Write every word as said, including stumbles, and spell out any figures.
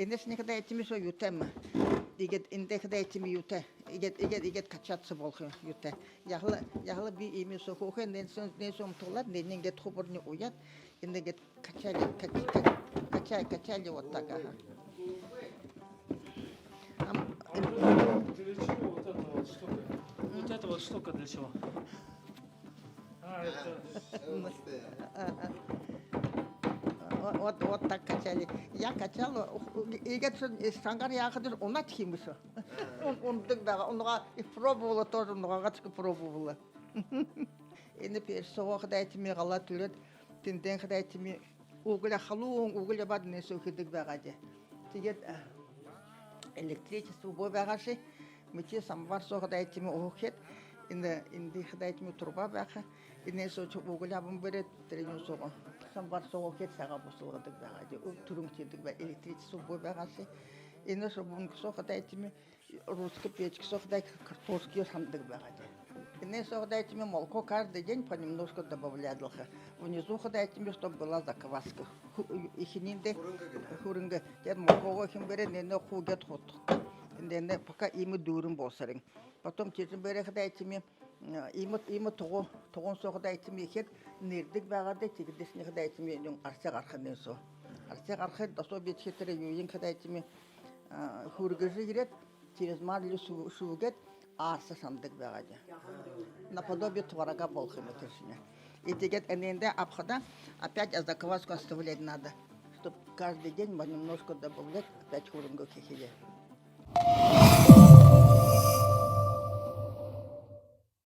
Энэшни хадаа этими соо юутай юм. Иигээд эндэ хадаа этими юутай. Иигээд, иигээд, иигээд качаться болохо юм юутай. Яһала, яһала би иимэ соо хөөхэ, нэн соо, нэн соо умтулаад, нэн иигээд хубарни уяад, энэ иигээд качали, кач-, кач-, качали, качали вот так, ага. Ам, эм, Для чего вот эта вот штука? Вот эта вот штука для чего? А, это... Вот, вот так качали. Я качала, ух, иигээд шангаар яахадаа унаад хэмэшэ. Ун-, ундаг байгаа. Унгаа и пробовала тоже, унгаа гацка пробовала. Энэ персоо хадаа этими галаад үлөөд, тэндэнь хадаа этими үглөө, халуун үглөө баһа нэн соо хэдэг байгаа даа. Тиигээд, а, электричество буу байгаашье, мэтэ самбар соо хадаа этими уһа хээд, энэ, эндэ хадаа этими труба байха, энээн соо ши үглөө абан бариад, тэрэнэй соогоо самбар соогоо хээд сагаа бусалгадаг байгаа даа. Ү-, түрүүн хэдэг бай, электричество буу байгаашье. Энэ ши бунка соо хадаа этими русская печка соо хадаа картошка шанадаг байгаа даа. Энээн соо хадаа этими молоко каждый день понемножку добавлядлха. Внизу хадаа этими, чтоб была закваска. Ху-, эхинһээ... Хүрэнгэ гэдэг. Хүрэнгэ. Тиигээд молокогоо хэм бариад, энээнээ хуу гээд худхаха. Энээнээ пока иимэ дүүрэн болосорынь. Потом тиижэ бариха хадаа этими, э, иимэ, иимэ тугу, тугуун соо хадаа этими хээд, нэрдэг байгаа даа, тиигэдэшни хадаа этими юун, арсай гараха энээн соо. Арсай гараха, досоо бэшэ хэтэрэ юуень хадаа этими, а, хүргэжэ ерээд, через марлю шүү-, шүүгээд, арса шанадаг байгаа даа. Наподобие творога болохо юм тэрэшни. И тиигээд энээндэ абахада, опять закваску оставлять надо, чтоб каждый день понемножку добавлять, опять хүрэнгэ хэхэ.